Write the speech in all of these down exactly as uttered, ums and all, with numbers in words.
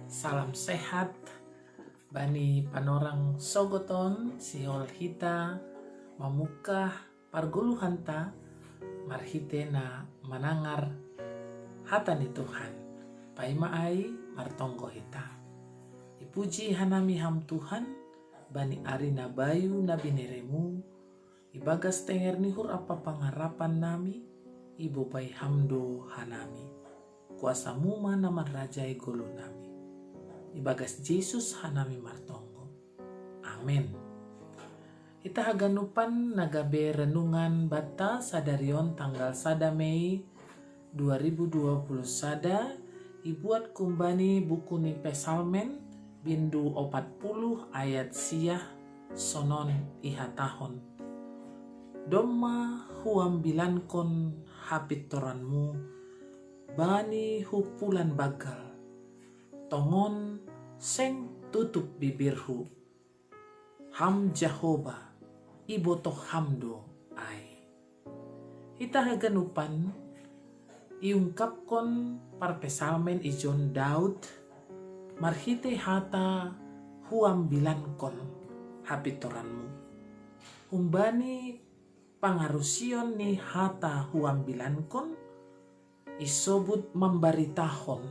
Salam sehat bani panorang sogoton, sihol hita mamukah pargoluhanta, marhite na manangar hata ni Tuhan. Paima ai martonggo hita. Ipuji hanami Ham Tuhan, bani ari na bayu na bineremu, ibagas tenger ni uhur ampa pangarapan nami, ibobai Ham do hanami. Kuasamu ma na manrajai goluh nami. Ibagas Jesus hanami martonggo. Amen. Hita haganupan na gabe renungan banta sadari on tanggal sada Mei dua ribu dua puluh sada, ibuat kumbani buku ni Psalmen, bindu opat puluh ayat sia, sonon ihatahon: Domma huambilankon hapintoranmu bani humpulan banggal, tongon seng tutup bibirhu. Ham Jahowa, ibotoh Ham do ai. Hita haganupan iungkapkon parpsalmen ijon Daud marhite hata huambilankon hapintoranmu. Humbani pangarusion ni hata huambilankon, isobut mambaritahon,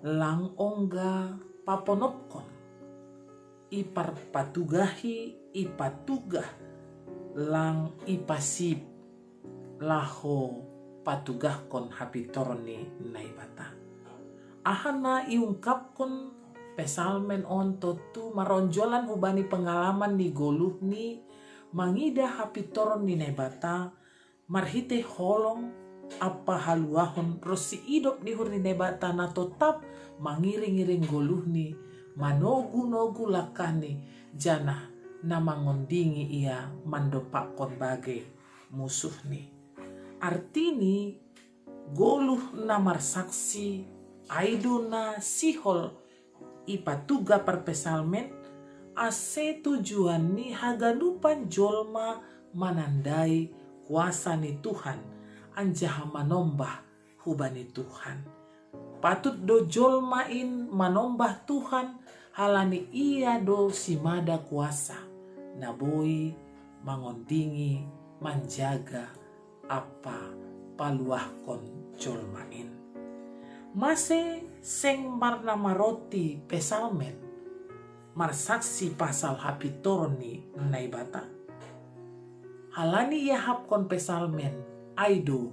lang ongga paponopkon, iparpatugahi, ipatugah, lang ipasip, laho patugahkon hapintoron ni Naibata. Aha na iungkapkon psalmen on tontu maronjolan hubani pengalaman ni goluhni mangidah hapintoron ni Naibata, marhite holong ampa haluahon ronsi idop ni uhur ni Naibata na totap mangiring-iring goluhni, manogu-nogu langkahni, janah na mangondingi ia mandompakkon bagei musuhni. Artini, goluh na marsaksi ai do na sihol ipatugah parpsalmen, ase tujuanni haganupan jolma manandai kuasa ni Tuhan, anjaha manombah hubani Tuhan. Patut do jolma in manombah Tuhan, halani Ia do simada kuasa, na boi mangondingi, manjaga, ampa paluahkon jolma in. Mase seng marna maroti psalmen marsaksi pasal hapintoron ni Naibata? Halani iahapkon psalmen ai do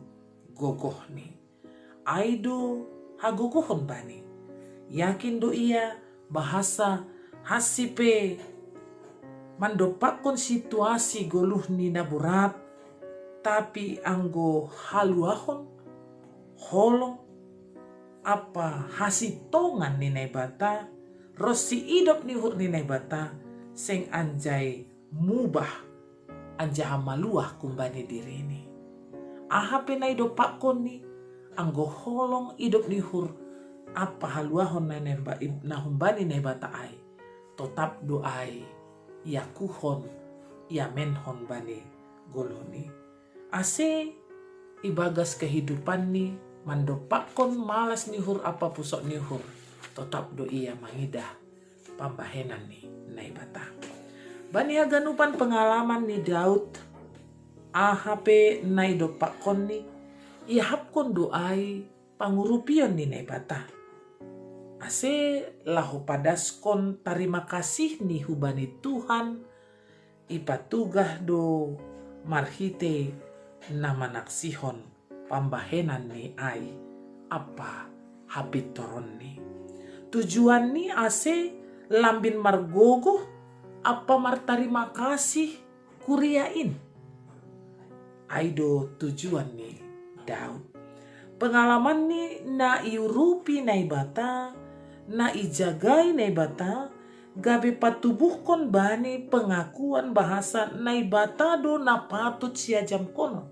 gogohni, ai do hagogohon bani. Yakin do ia bahasa hansi pe mandompakkon situasi goluhni na borat, tapi anggo haluahon, holong, ampa hasintongan ni Naibata, ronsi idop ni uhur ni Naibata, seng anjai mubah anjaha maluah humbani dirini. Aha pe na idompakkonni, anggo holong, idop ni uhur ampa haluahon na, na humbani Naibata ai, totap do ai iakuhon, iamenhon bani goluhni. Ase ibagas kehidupanni mandompakkon malas ni uhur ampa pusok ni uhur, totap do ia mangidah pambahenan ni Naibata. Bani haganupan pengalaman ni Daud, aha pe na idompakkonni, iahapkon do ai pangurupion ni Naibata. Ase laho padaskon tarima kasihni hubani Tuhan, ipatugah do marhite na manaksihon pambahenanni ai ampa hapintoronni. Tujuanni ase lambin margogoh ampa martarima kasih kuria in. Ai do tujuan ni Daud. Pengalamanni na iurupi Naibata, na ijagai Naibata, gabe patubuhkon bani pengakuan bahasa Naibata do na patut siajamkonon.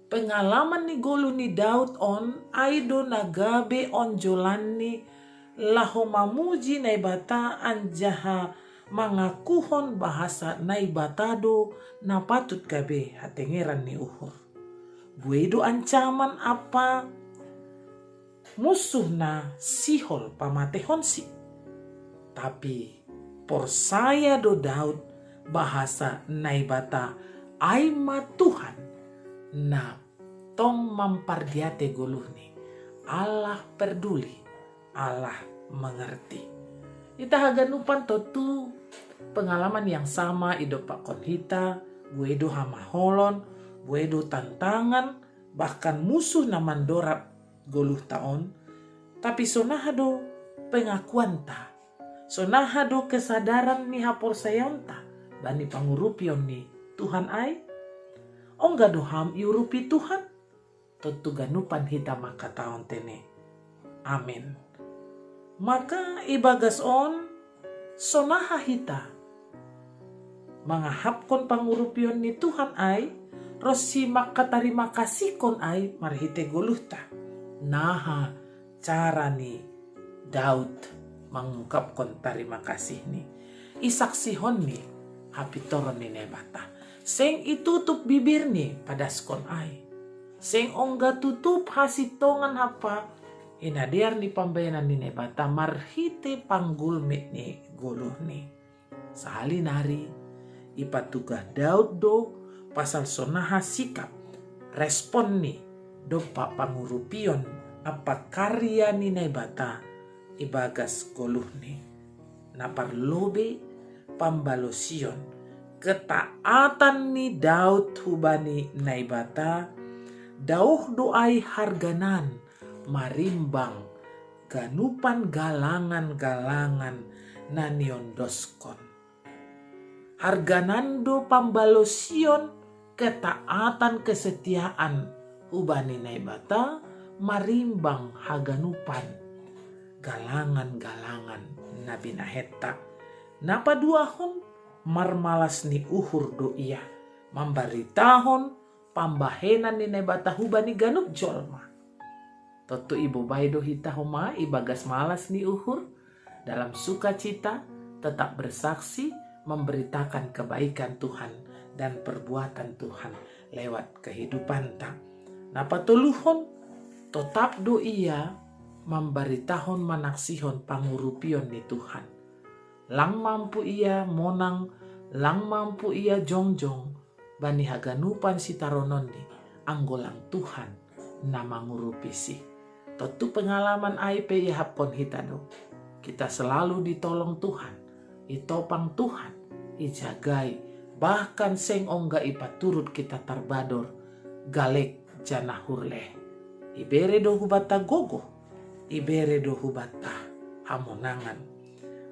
Pengalaman ni goluh ni Daud on ai do na gabe onjolanni laho mamuji Naibata anjaha mangakuhon bahasa Naibata do na patut gabe hatengeran ni uhur. Buei do ancaman ampa musuhna sihol pamatehonsi. Tapi porsaya do Daud bahasa Naibata ai ma Tuhan na tong mampardiate goluhni. Allah perduli, Allah mengerti. Ita haganupan totu pengalaman yang sama idopakkon hita, buedo hamaholon, buedo tantangan, bahkan musuh na mandorab goluhta on, tapi sonaha do pengakuanta, sonaha do kesadaran ni haporsayaonta bani pangurupion ni Tuhan ai? Ongga do ham iurupi Tuhan? Totu ganupan hita mangkatahon tene, amin. Maka ibagas on, sonaha hita mangahapkon pangurupion ni Tuhan ai, ronsi mangkatarima kasihkon ai marhite goluhta. Naha cara ni Daud mangungkapkon tarima kasihni. Isaksihonni hapintoron ni Naibata. Seng itutup bibirni padaskon ai. Seng ongga tutup hasintongan happa hinadear ni pambahenan ni Naibata marhite panggulmit ni goluhni. Sahali nari ipatugah Daud do pasal sonaha sikap, responni, dompak pangurupion ampa karya ni Naibata ibagas goluhni. Na parlobei pambalosion, ketaatan ni Daud hubani Naibata, daoh do ai harganan marimbang ganupan galangan-galangan na niondoskon. Harganan do pambalosion ketaatan kesetiaan hubani Naibata marimbang haganupan galangan-galangan na binahenta. Na paduahon, marmalas ni uhur do ia mambaritahon pambahenan ni Naibata hubani ganup jolma. Totu ibobai do hita homa ibagas malas ni uhur, dalam sukacita, tetap bersaksi, memberitakan kebaikan Tuhan dan perbuatan Tuhan lewat kehidupanta. Na patoluhon, totap do ia mambaritahon, manaksihon pangurupion ni Tuhan. Lang mampu ia monang, lang mampu ia jongjong bani haganupan sitarononni, anggo lang Tuhan na mangurupisi. Totu pengalaman ai pe iahapkon hita do. Kita selalu ditolong Tuhan, itopang Tuhan, ijagai, bahkan seng ongga ipaturut kita tarbador, galek janah hurleh. Ibere do hubanta gogoh, ibere do hubanta hamonangan.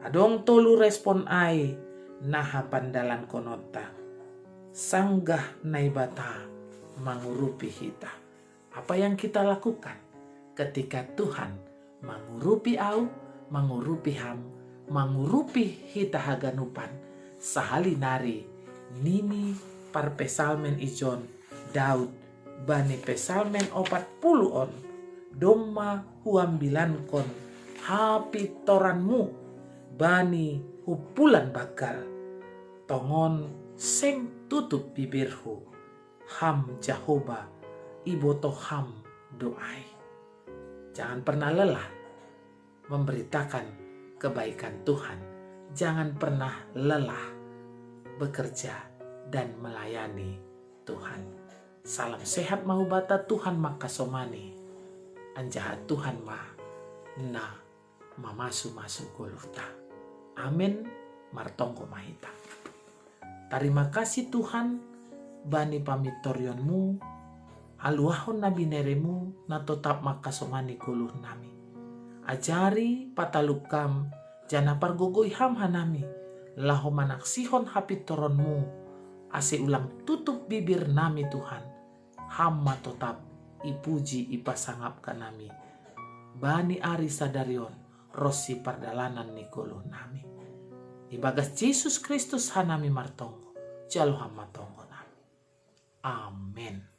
Adong tolu respon ai na hapandalankononta. Sanggah Naibata mangurupi hita. Apa yang kita lakukan ketika Tuhan mangurupi au, mangurupi ham, mangurupi hita haganupan? Sahali nari nini parpesalmen ijon Daud bani pesalmen opat pulu on, domma huambilankon hapintoranmu bani humpulan banggal. Tongon seng tutup bibirhu, ham Jahowa, ibotoh ham do ai. Jangan pernah lelah memberitakan kebaikan Tuhan. Jangan pernah lelah bekerja dan melayani Tuhan. Salam sehat ma hubanta, Tuhan mangkasomani. Anjaha Tuhan ma na mamasu-masu goluhta. Amen. Martonggo ma hita. Tarima kasih Tuhan bani pamintorionmu, haluahon na bineremu na totap mangkasomani goluh nami. Ajari, patalup ham, janah pargogoi ham hanami, laho manaksihon hapintoronmu, ase ulang tutup bibir nami Tuhan, ham ma totap ipuji ipasangap hanami bani ari sadari on ronsi pardalanan ni goluh nami. Ibagas Jesus Kristus hanami martonggo, jalo ham ma tonggo nami. Amen.